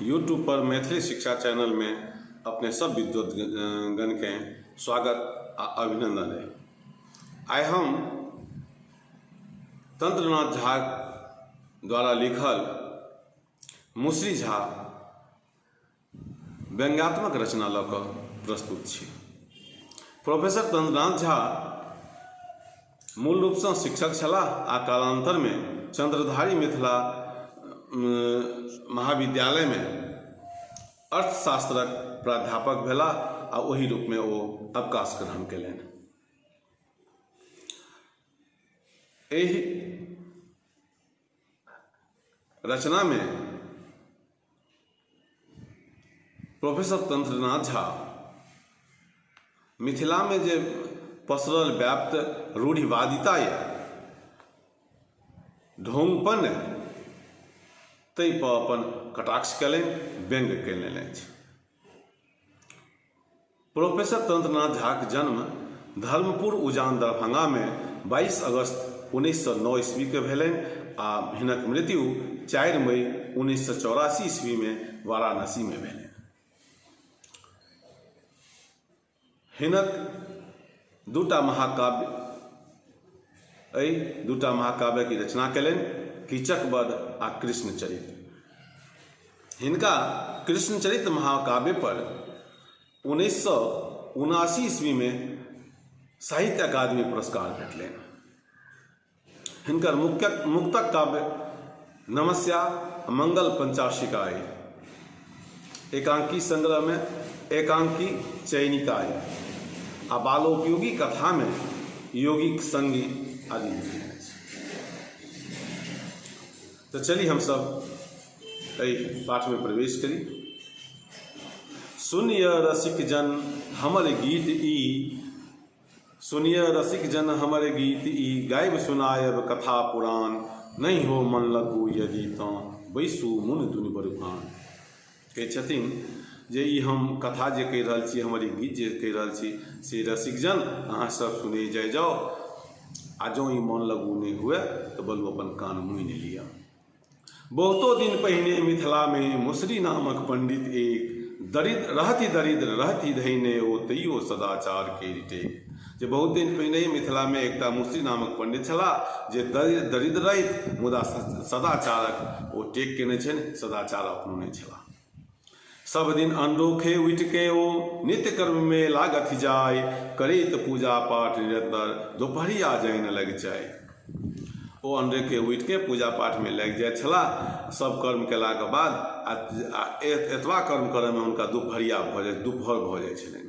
YouTube पर मैथिली शिक्षा चैनलमे अपने सब विद्वतगणकेँ स्वागत आ अभिनन्दन अइ। आइ हम तंत्रनाथ झा द्वारा लिखल मुसरी झा व्यंग्यात्मक रचना लऽ कऽ प्रस्तुत छी। प्रोफेसर तंत्रनाथ झा मूल रूपसँ शिक्षक छलाह आ कालान्तरमे चन्द्रधारी मिथिला महाविद्यालयमे अर्थशास्त्रक प्राध्यापक भेलाह आ ओहि रूपमे ओ अवकाश ग्रहण कयलनि। एहि रचनामे प्रोफेसर तंत्रनाथ झा मिथिलामे जे पसरल व्याप्त रूढ़िवादिता यऽ ढोंगपन ताहिपर अपन कटाक्ष कयलनि व्यंग्य कयलनि अछि। प्रोफेसर तंत्रनाथ झाक जन्म धर्मपुर उजान दरभंगामे 22 अगस्त 1909 ईस्वीके भेलनि आ हिनक मृत्यु 4 मई 1984 ईस्वीमे वाराणसीमे भेलनि। हिनक दूटा महाकाव्य एहि दूटा महाकाव्यक ई रचना कयलनि कीचक वध आ कृष्णचरित। हिनका कृष्णचरित महाकाव्य पर 1979 ईस्वीमे साहित्य अकादमी पुरस्कार भेटलनि। हिनकर मुक्तक काव्य नमस्या मंगल पंचाशिका अइ। एकांकी संग्रहमे एकांकी चयनिका अइ आ बालोपयोगी कथामे योगीक संगी आदि लिखने अछि। तऽ चली हमसभ एहि पाठमे प्रवेश करी। सुनिय रसिक जन हमर गीत ई, सुनिय रसिक जन हमर गीत ई, गाबि सुनायब कथा पुरान, नहि हो मन लगू यदि तँ बैसू मुन दुनि बरु कान। कहै छथिन जे ई हम कथा जे कहि रहल छी, हमर ई गीत जे कहि रहल छी से रसिक जन अहाँ सब सुनै जाइ जाउ, आ जँ ई मन लगू नहि हुए तऽ बलू अपन कान मुनि लिअ। बहुतो दिन पहिने मिथिलामे मुसरी नामक पंडित एक दरिद्र रहथि दरिद्र रहथि धैने ओ तैयो सदाचार केर टेक। जे बहुत दिन पहिने मिथिलामे एकटा मुसरी नामक पंडित छलाह जे दरिद्र रहथि मुदा सदाचारक ओ टेक केने छनि, सदाचार अपनौने छलाह। सब दिन अनरोखे उठिके ओ नित्य कर्ममे लागथि जाय, करैत पूजा पाठ निरंतर दोपहरिया जाइन लग जाय। ओ अनरेके उठिके पूजा पाठमे लागि जाइत छलाह। सब कर्म केलाक बाद आ एतबा कर्म करयमे हुनका दुपहरिया भऽ जाइ दुपहर भऽ जाइ छलनि।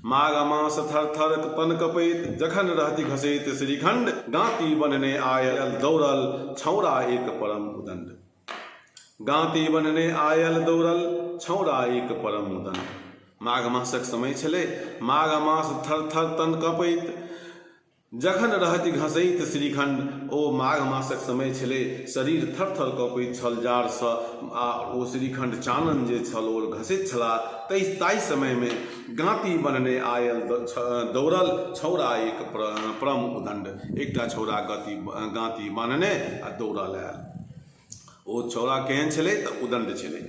माघ मास थर थर तन कपैत जखन रहति घसैत श्रीखंड, गाँती बनने आयल दौड़ल छौंड़ा एक परम उदंड। गाँती बनने आयल दौड़ल छौंड़ा एक परम उदंड। माघ मासक समय छलै। माघ मास थर थर तन कपैत जखन रहति घसैत श्रीखण्ड, ओ माघ मासक समय छलै, शरीर थर-थर कँपैत छल जाड़सँ आ ओ श्रीखण्ड चानन जे छल ओ घसैत छलाह, ताहि ताहि समयमे गाँती बन्हने आयल दौड़ल छौड़ा एक परम उदण्ड। एकटा छौड़ा गति गाँती बान्हने आ दौड़ल आयल। ओ छौड़ा केहन छलै तऽ उदण्ड छलै।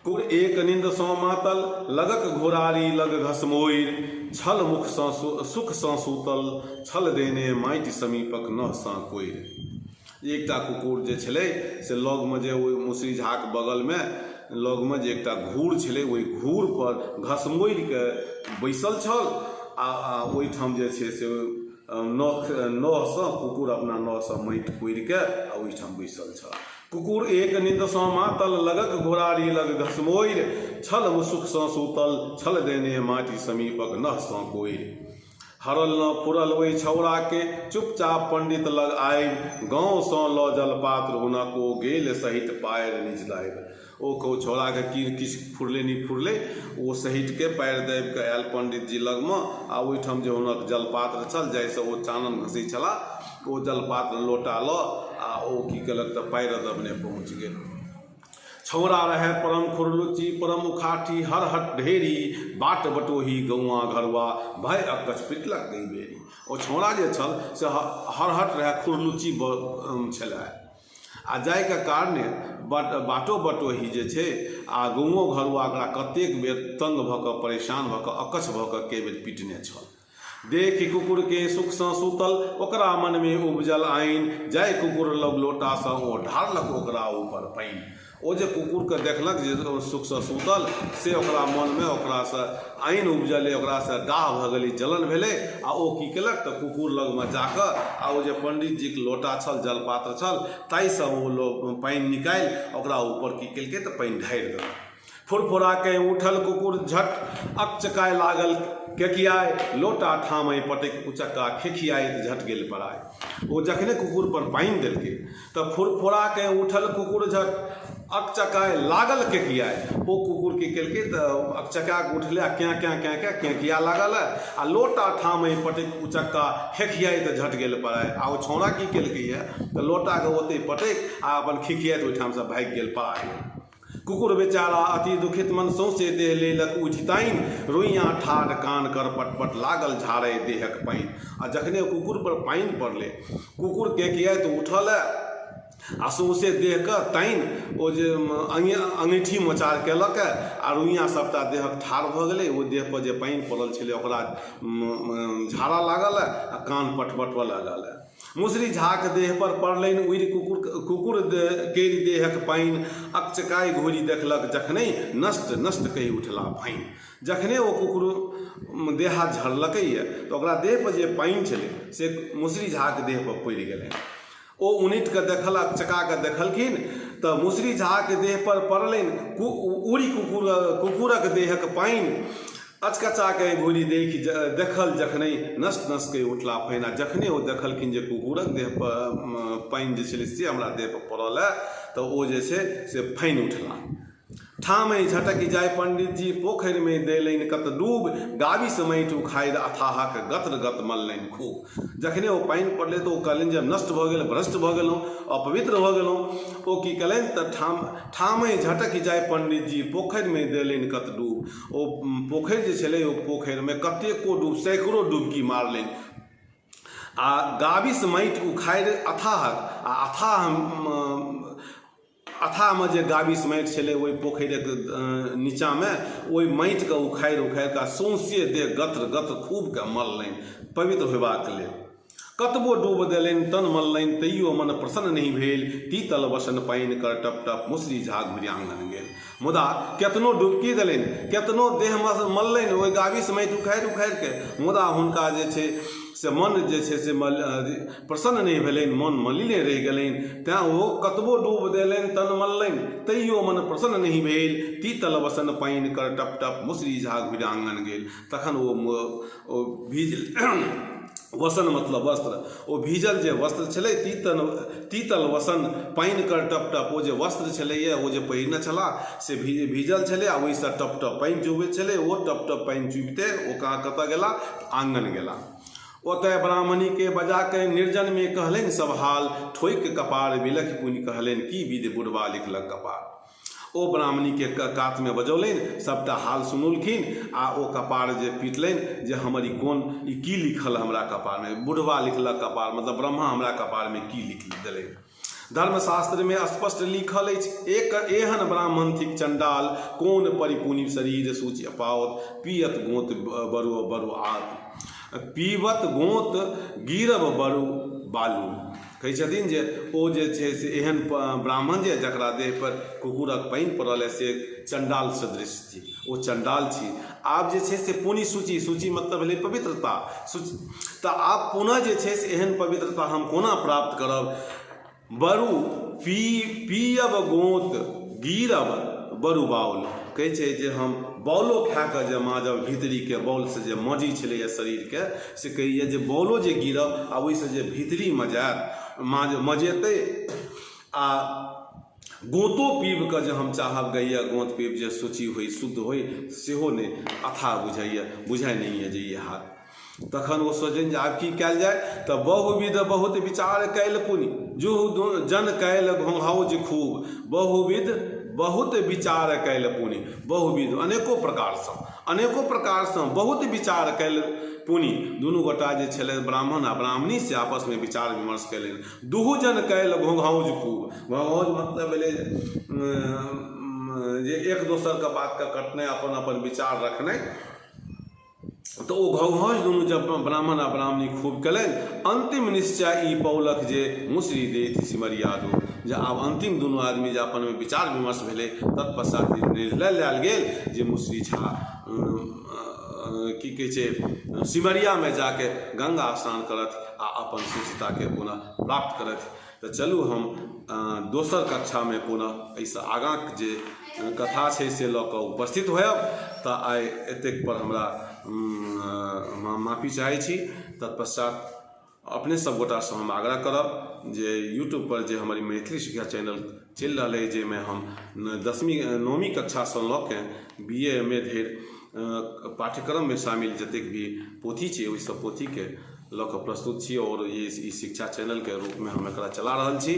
कुर एक निन्दसँ मातल, लगक घोरारी लग घसमोइर, छल मुखसँ सुखसँ सूतल, छल देने माटि समीपक नहसँ कोइर। एकटा कुकुर जे छलै से लगमे जे ओहि मुसरी झाक बगलमे लगमे जे एकटा घूर छलै ओहि घूरपर घसमोड़िके बैसल छल आ ओहिठाम जे छै से नख नहसँ कुकुर अपना नहसँ माटि कोड़िके आ ओहिठाम बैसल छल। कुकुर एक निन्दसँ मातल, लगक घोरारी लग घसमोइर, छल मुसुकसँ सूतल, छल देने माटि समीपक नहसँ कोइर। हरल न फुरल ओहि छौड़ाके, चुपचाप पंडित लग आबि, गाँवसँ लऽ जलपात्र हुनक ओ गेल सहित पाएर निज दाबि। ओ कहू छौड़ाके की किछु फुरलै नहि फुरलै, ओ सहितके पाएर दाबिके आयल पंडितजी लगमे आ ओहिठाम जे हुनक जलपात्र छल जाहिसँ ओ चानन घसै छलाह, ओ जलपात्र लोटा लऽ आ ओ की केलक तऽ पाएर दबने पहुँच गेल। छौड़ा रहए परम खुरलुच्ची परम उखाठी हरहट ढेरी बाट बटोही गौआँ घरुआ भय अकछ पिटलक गई बेरी। ओ छौड़ा जे छल से हरहट रहए खुरलुच्ची छलए आ जाहिके कारणे बाटो बटोही जे छै आ गाँवो घरुआ ओकरा कतेक बेर तंग भऽ कऽ परेशान भऽ कऽ अकच्छ भऽ कऽ कए बेर पिटने छल। देखि कुकुरके सुखसँ सूतल ओकरा मनमे उपजल आइन, जाय कुकुर लग लोटासँ ओ ढारलक ओकरा ऊपर पानि। ओ जे कुकुरके देखलक जे सुखसँ सूतल से ओकरा मनमे ओकरासँ आइन उपजलै, ओकरासँ डाह भऽ गेलै, जलन भेलै आ ओ की केलक तऽ कुकुर लगमे जाकऽ आ ओ जे पंडितजीके लोटा छल, जलपात्र छल, ताहिसँ ओ पानि निकालि ओकरा ऊपर की केलकै तऽ पानि ढारि देलक। फुरफुरा के उठल कुकुर झट अकचकाय लागल केकियाय, लोटा ठामहि पटकि उचक्का खेखियाइत झट गेल पड़ाय। ओ जखने कुकुर पर पानि देलकै तऽ फुरफुरा के उठल कुकुर झट अकचकाय लागल केकियाय। ओ कुकुर की केलकै तऽ अकचका के उठलै आ क्याँ क्याँ क्याँ क्याँ केकिया लागल आ लोटा ठामहि पटकि उचक्का खेखियाइत झट गेल पड़ाय। आ ओ छौंड़ा की केलकैए तऽ लोटाके ओतहि पटकि आ अपन खिखियाइत ओहिठामसँ भागि गेल, पड़ा गेल। कुकुर बेचारा अति दुखित मन सौंसे देह लेलक उझिताइन, रोइयाँ ठाढ़ कान कर पटपट लागल झाड़य देहक पानि। आ जखने कुकुर पर पानि पड़लै, कुकुर केकियाइत उठल आ सौंसे देहके तानि ओ जे अँगैठी मोचाड़ केलक आ रोइयाँ सबटा देहक ठाढ़ भऽ गेलै। ओ देह पर जे पानि पड़ल छलै ओकरा झाड़ऽ लागल आ कान पटपटबऽ लागल। मुसरी झाक देह पर पड़लनि उड़ि कुकुर कुकुर केरि देहक पानि, अकचकाय घुरि देखलक जखनहि नष्ट नष्ट कहि उठला फाइन। जखने ओ कुकुर देह हाथ झड़लकैए तऽ ओकरा देह पर जे पानि छलै से मुसरी झाक देह पर पड़ि गेलनि। ओ उनटि कऽ देखल अकचका कऽ देखलखिन तऽ मुसरी झाक देह पर पड़लनि उड़ि कुकुर कुकुरक देहक पानि, अचकचा कए घुरि देखि देखल जखनहि नष्ट नष्ट कहि उठला फैन। आ जखने ओ देखलखिन जे कुकुरक देह पर पानि जे छलै से हमरा देह पर पड़ल ए तऽ ओ जे छै से फैन उठला। ठामहि झटकि जाय पंडितजी पोखरिमे देलनि कत डूब, गाबिस माटि उखाड़ि अथाहक गत्र गत मललनि खूब। जखने ओ पानि पड़लै तऽ ओ कहलनि जे नष्ट भऽ गेल, भ्रष्ट भऽ गेलहुँ, अपवित्र भऽ गेलहुँ। ओ की केलनि तऽ ठामहि झटकि जाय पंडितजी पोखरिमे देलनि कत डूब। ओ पोखरि जे छलै ओ पोखरिमे कतेको डूब सैकड़ो डुबकी मारलनि आ गाबिस माटि उखाड़ि अथाहक आ अथाह अथाहमे जे गाबिस माटि छलै ओहि पोखरिक नीचाँमे ओहि माटिके उखाड़ि उखाड़ि कऽ सौँसे देह गत्र गत्र खूबके मललनि पवित्र होयबाक लेल। कतबो डूब देलनि, तन मललनि, तैयो मन प्रसन्न नहि भेल। तीतल वसन पानि कर टप टप मुसरी झा घुरि आंगन गेल। मुदा केतनो डुबकी देलनि, केतनो देह मललनि ओहि गाबिस माटि उखाड़ि उखाड़ि के, मुदा हुनका जे छै से मन जे छै से प्रसन्न नहि भेलनि, मन मलिने रहि गेलनि। तेँ ओ कतबो डूब देलनि, तन मललनि, तैयो मन प्रसन्न नहि भेल। तीतल वसन पानि कर टप टप मुसरी झा घुरि आंगन गेल। तखन ओ भीज वसन मतलब वस्त्र, ओ भीजल जे वस्त्र छलै तीतन तीतल वसन पानि कर टप टप, ओ जे वस्त्र छलैए ओ जे पहिरने छलाह से भीजल छलै आ ओहिसँ टप टप पानि चुबैत छलै। ओ टप टप पानि चुबिते ओ कहाँ कतऽ गेला? आङ्गन गेला। ओतय ब्राह्मणीके बजा कऽ निर्जनमे कहलनि सब हाल, ठोकि कपार बिलखि पुनि कहलनि की विधि बुढ़बा लिखलक कपार। ओ ब्राह्मणीके कातमे बजौलनि, सभटा हाल सुनौलखिन आ ओ कपार जे पीटलनि जे हमर ई कोन ई की लिखल हमरा कपारमे, बुढ़बा लिखलक कपार मतलब ब्रह्मा हमरा कपारमे की लिख देलनि। धर्मशास्त्रमे स्पष्ट लिखल अछि एक एहन ब्राह्मण थिक चण्डाल, कोन परिपुनि शरीर सूचि पाओत, पियत गोंत बरु बरु आत पीबत गोंत गीरब बरु बालू। कहै छथिन जे ओ जे छै से एहन ब्राह्मण जे जकरा देहपर कुकुरक पानि पड़ल अइ से चण्डाल सदृश छी, ओ चण्डाल छी। आब जे छै से पुनि सूची, सूची मतलब भेलै पवित्रता, सूची तऽ आब पुनः जे छै से एहन पवित्रता हम कोना प्राप्त करब। बरु पीयब गोंत गीरब बरु बाउल। कहै छै जे हम बॉलो खा कऽ जे माँजब भीतरीके बॉलसँ जे मजै छलैए शरीरके से कहैए जे बॉलो जे गिरब आ ओहिसँ जे भीतरी मजायत मजेतै। आ गोंतो पीब कऽ जे हम चाहब गैया गोंत पीब जे शुचि होइ शुद्ध होइ सेहो नहि अथाह बुझाइए, बुझाइ नहि यऽ जे ई हाल। तखन ओ सोचलनि जे आब की कयल जाय तऽ बहुविध बहुत विचार कयल पुनि जुहु जन कयल घोंघाउज खूब। बहुविध बहुत विचार कयल पुनि, बहुविध अनेको प्रकारसँ, अनेको प्रकारसँ बहुत विचार कयल पुनि दुनू गोटा जे छलथि ब्राह्मण आ ब्राह्मणी से आपसमे विचार विमर्श कयलनि। दुहू जन कयल घोघाउज खूब। घोघाउज मतलब भेलै जे एक दोसरके बातके कटनाइ, अपन अपन विचार रखनाइ। तऽ ओ घोघाउज दुनू जब ब्राह्मण आ ब्राह्मणी खूब केलनि, अन्तिम निश्चय ई पौलक जे मुसरी देथि सिमरिया डोर। जे आब अन्तिम दुनू आदमी जे अपनमे विचार विमर्श भेलै, तत्पश्चात निर्णय लायल गेल जे मुसरी झा की कहै छै सिमरियामे जाके गंगा स्नान करथि आ अपन शुचिताके पुनः प्राप्त करथि। तऽ चलू हम दोसर कक्षामे पुनः एहिसँ आगाँक जे कथा छै से लऽ कऽ उपस्थित होयब। तऽ आइ एतेक पर हमरा माफी चाहै छी। तत्पश्चात अपने सब गोटासँ हम आग्रह करब जे यूट्यूबपर जे हमर ई मैथिली शिक्षा चैनल चलि रहल अइ, जाहिमे हम दसवीं नौवीं कक्षासँ लऽ के बी ए एम ए धरि पाठ्यक्रममे शामिल जतेक भी पोथी छै, ओहि सब पोथीके लऽ कऽ प्रस्तुत छी आओर ई शिक्षा चैनलके रूपमे हम एकरा चला रहल छी।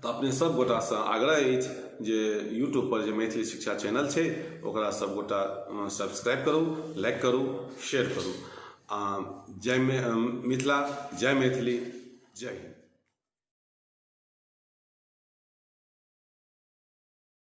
तऽ अपने सब गोटासँ आग्रह अछि जे यूट्यूबपर जे मैथिली शिक्षा चैनल छै, ओकरा सब गोटा सब्सक्राइब करू, लाइक करू, शेयर करू। आ जय मिथिला, जय मैथिली, जय हिन्द।